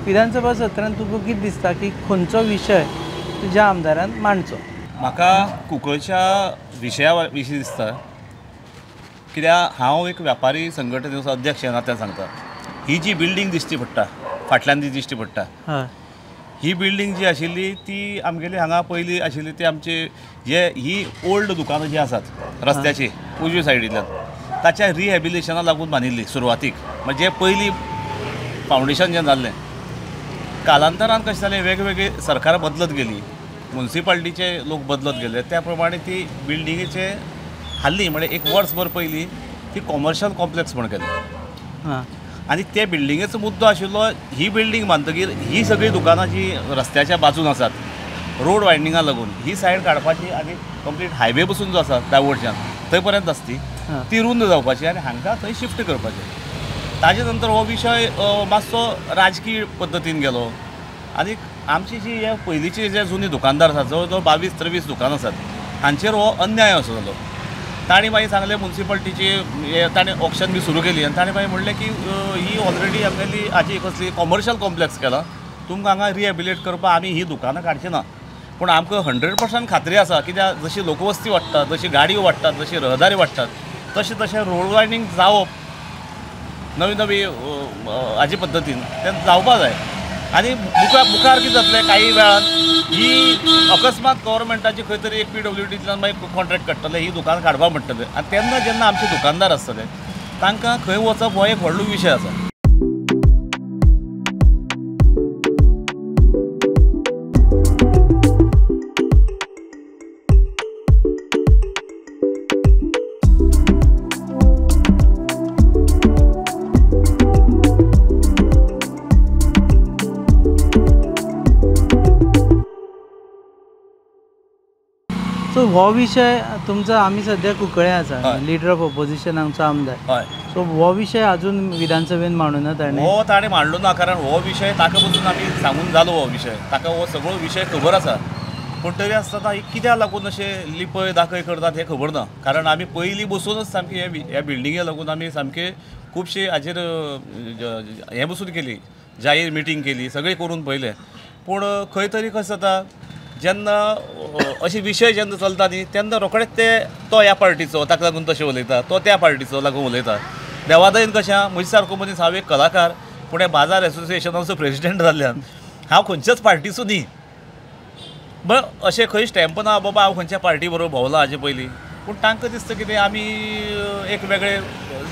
विधानसभा सत्रांत तुका कितें दिसता की खंयचो विशय तुज्या आमदारान मांडचो? म्हाका कुंकळच्या विशया विशीं दिसता, कित्याक हांव एक व्यापारी संघटनेचो अध्यक्ष ह्या नात्यान सांगता, ही जी बिल्डींग दिश्टी पडटा फाटल्यान जी दिश्टी पडटा ही बिल्डींग जी आशिल्ली ती आमगेली हांगा पयलीं आशिल्ली ती आमची जे ही ओल्ड दुकानां जी आसात रस्त्याची उजवी सायडींतल्यान ताच्या रिहॅबिलिटेशना लागून बांदिल्ली सुरवातीक, म्हणजे पयलीं फावंडेशन जें जाल्लें. कालांतरान कशें जालें, वेगवेगळी सरकारां बदलत गेली, मुन्सिपाल्टीचे लोक बदलत गेले, त्या प्रमाणे ती बिल्डिंगेचे हाल्ली, म्हणजे एक वर्सभर पयलीं ती कॉमर्शियल कॉम्प्लेक्स म्हण केलें. आनी ते बिल्डिंगेचो मुद्दो आशिल्लो ही बिल्डींग बांदतकीर ही सगळीं दुकानां जी रस्त्याच्या बाजून आसात रोड वायडनिंगा लागून ही सायड काडपाची आनी कंप्लीट हायवे पसून जो आसा दावडच्यान थंय पर्यंत आसती ती रुंद जावपाची आनी हांकां थंय शिफ्ट करपाचें. ताजे नंतर हो विशय मातसो राजकीय पद्दतीन गेलो आनी आमची जी हे पयलींची जे जुनी दुकानदार आसात जवळ जवळ 22-23 दुकानां आसात हांचेर हो अन्याय असो जालो. तांणी मागीर सांगलें मुन्सिपाल्टीची हे ताणें ऑक्शन बी सुरू केली आनी ताणें मागीर म्हणलें की ही ऑलरेडी आमगेली हाजी कसली कॉमर्शियल कॉम्प्लेक्स केला, तुमकां हांगा रिहेबिलिटेट करपाक आमी ही दुकानां काडची ना, पूण आमकां 100% खात्री आसा कित्याक जशी लोकवस्ती वाडटा, जशी गाडयो वाडटात, जशी रहदारी वाडटात, तशें तशें रोड वायडनींग जावप नवी नवी हाजे पद्दतीन तें जावपा जाय. आनी मुखार कितें जातलें, काही वेळान ही अकस्मात गव्हर्मेंटाची खंय तरी एक PWDंतल्यान मागीर कॉन्ट्रॅक्ट काडटले, ही दुकानां काडपाक म्हणटले आनी तेन्ना जेन्ना आमचे दुकानदार आसतले तांकां खंय वचप हो एक व्हडलो विशय आसा. सो हो विशय तुमचो, आमी सद्या कुंकळे आसा, लिडर ऑफ ऑपोजिशन आमचो आमदार, सो हो विशय अजून विधानसभेन मांडूना ताणें? हो ताणें मांडलो ना, कारण हो विशय ताका पसून आमी सांगून जालो, हो विशय ताका हो सगळो विशय खबर आसा, पूण तरी आसतना कित्याक लागून अशें लिपय दाखय करतात हें खबर ना, कारण आमी पयलीं बसूनच सामकी ह्या बिल्डिंगे लागून आमी सामके खुबशे हाजेर हें बसून केली, जाहीर मिटींग केली, सगळें करून पळयलें, पूण खंय तरी कशें जाता जेन्ना अशे विशय जेन्ना चलता न्ही तेन्ना रोखडेच ते तो ह्या पार्टीचो ताका लागून तशें उलयता, तो त्या पार्टीचो लागून उलयता. देवादयेन कशें आहा, म्हजे सारको मनीस हांव एक कलाकार, पूण ह्या बाजार एसोसिएशनाचो प्रेजिडेंट जाल्ल्यान हांव खंयच्याच पार्टीचो न्ही, बरें अशें खंय स्टॅम्प ना बाबा हांव खंयच्या पार्टी बरोबर भोंवला हाजे पयलीं, पूण तांकां दिसता कितें आमी एक वेगळे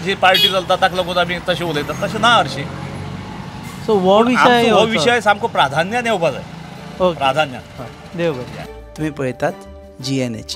जी पार्टी चलता ताका लागून आमी तशें उलयतात, तशें ना हरशीं. सो हो विशय, हो विशय सामको प्राधान्यान येवपा जाय, प्राधान्यान. देव बरें. तुम्ही पळयतात GNH.